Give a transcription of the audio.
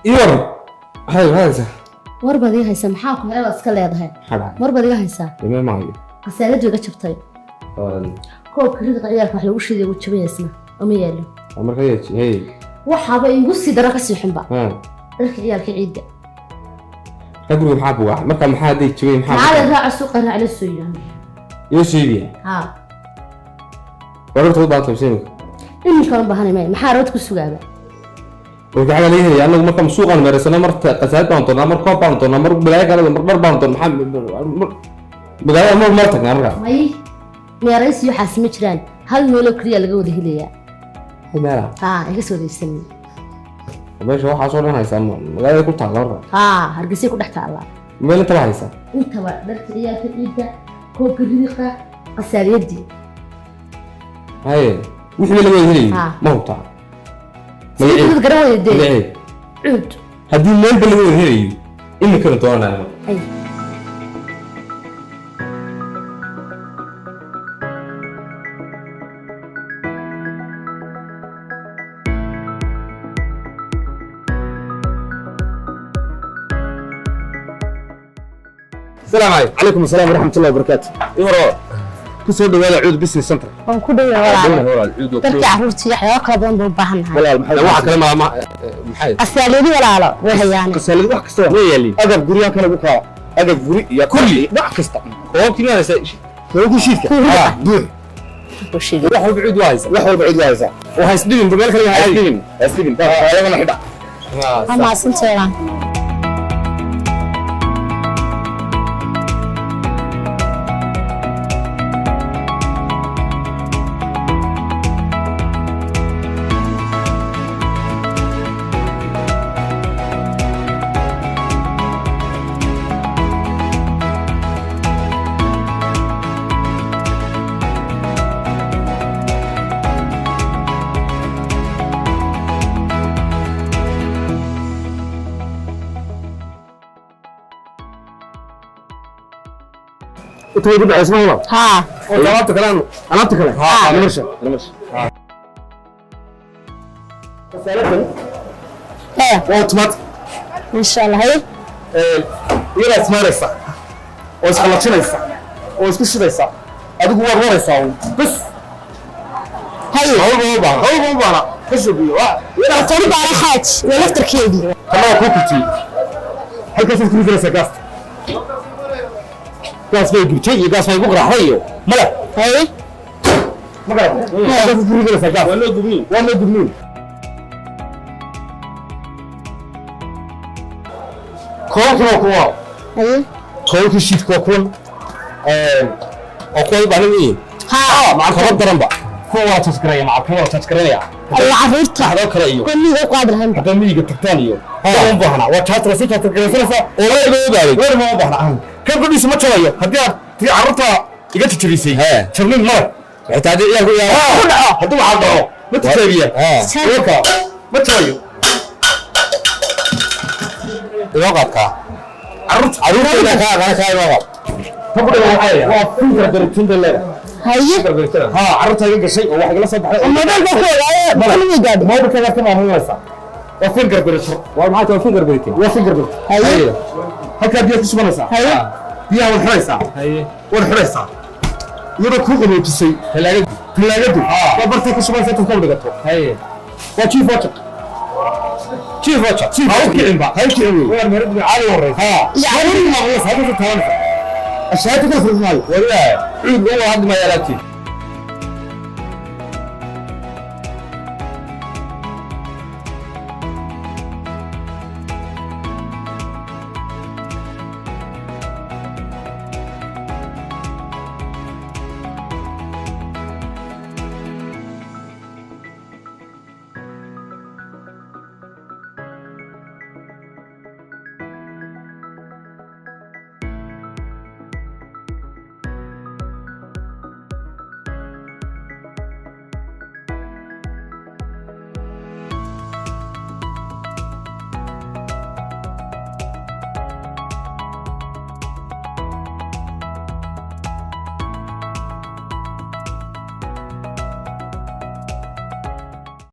Iwar hay haysa. War baad iga haysaa, maxaa ku helay? Baad iska leedahay. Maxaa dhacay? War baad iga haysaa. Dhammaan maayo. Qasaaladu iga jabtay. Koobka ridiqa ciyaalka wax lagu shiiday wuu jaban yahay isna. Uma yaalo. Marka yeeji hey. Waxaaba igu sii dara kasii xunba. Ha. Dharka ciyaalka ciidda. Ka guriga maxaa buuxa marka maxaa hadday jabay maxaa? Maxaa raaca suuqa raac la soo yidhaahdo. Iyo sheegaya. Haa. Wararta u baatan sheegay. Iminka u baahanay maya, maxaa rood ku sugaaba? Warka xaga laga helaya anagu marka suuqaan meeraysano, mar qasaad baan doonaa, mar koob baan doonaa, mar balaayo kale, mar dhar baan doonaa, maxaa magaalada mar tagnaa marka. May, meeraysi waxaas ma jiraan, hal meeloo keliya laga wada helayaa. Meela? Haa, iga soo daysan. Meesha waxaa soo dhan haysaa magaalada ku taalla marka? Haa, Hargeysay ku dhex taallaa. Meel intaba haysaa? Intaba, dharka ciyaalka ciidda, koobka ridiqa, qasaaliyadii. Haye, wixii laga wada helayay? Haa. Ma hubtaa? Sidii garan weyda dee. Magaceed? Cuud. Haddii meelba laga wada helayo iminkana doonanaa. Ay. Asalaamu calaykum. Calaykum asalaam waraxmat ullahi wabarakaatu. Iwaro. Ku soo dhawaada Cuud Business Center. Waan ku dhowaa walaal. Walaal, cuud waa ku Dharkii carruurta iyo waxyaabo kala badan baan u baahannahay. Walaal, maxaa waxa kale ma maxay? Qasaaliyadi walaalo way hayaan. Qasaalad wax kasta ma yeelin. Agab guryaha kale ugu kaala, agab guri iyo Kulli. Wax kasta. Koobkii ma haysaa? Kuwa shiidka. Kuwa. Buux. Ku sheegay. Wax walba cuud waa haysaa. Wax walba cid waa haysaa. Oo haysdhibin meel kale ha Hasdhibin, hasdhibin, ayagana xidha. Waa mahadsantahay. Inta way ku dhacaysa ma walaal? Haa. Oo alaabta kale aanu Alaabta kale. Haa. Namasha, namasha. Qasaaladan Ee. waa automatic. Insha Allah, haye. Iyadaa ismaaraysa oo isqallajinaysa oo isku shidaysa, adigu waad waraysaa uun bas. Haye. Hawlba ma baahna, hawlba ma baahna, ka shubiyo waa iyadaa. Tani baana xaaj waa laftarkeedii. Kana waa kuu kultiyey, halkaasaad ku ridanaysaa gaasta. Gaas bay gubtay iyo gaas bay igu qaraxday iyo male. Haye. Ma garan, halkaasaad ku ridanaysaa gaas. Waa loo gubniin. Waa loo gubniin. Koobkii waa kuwa. Haye. Koobkii shiidka waa kuwan. Oo kuwa baahan yihiin. Haa. Maca Koobab daranba. Kuwa waa tajgaraya, maca kuwa waa tajgaranaya. Alla, carruurta. Dhaxdoo kale iyo kuwa miyiga u qaadi lahayn. Haddaa miyiga tagtaan iyo uma baahna, waa jaatra si jaatargaraysanaysaa. Oo la ogaaday. Weer ma baahna, kan gudhiisa ma jabayo. Haddii aad tii carruurta iga jajabisay. Hee. Jabnin male. Xitaa haddii ciyaalku ku dhaco, haddii waxaa dhaco ma tijaabiya. Hee. Warka ma jabayo. Inoo qaadkaa. Carruurta. Carruurta kaa aqana, kaa inoo qaad. Tan ku dhaca waxaa waa filter daritinta leedahay. Haye. Haa, carruurta iga gashay oo wax igala soo baxday. Mobile baa ku ogaaye kulmii gaadhay. Mobilkaaga ka maamulaysa waa finger daritir. Waa maxay tahay finger printing? Waa finger daritir. Haye. Halkaa biyaha ku shubanaysaa. Haye. Biyaha waad xidhaysaa. Haye. Waad xidhaysaa iyadoo kuu qaboojisay. Talaagadu. Talaagadu waa bartay ku shubanaysaa intaad kor dhigato. Haye. Waa chief watcher. Chief watcher. Ha u kicinba, ha u kicin wey. Weer meeradu caadi horeysa. Haa. Iyo carruur. Maamulaysa, halkaasad taabanaysaa, ashaati kala furmaayo. Wariyaa. Cuud waa hadda ma yalaati.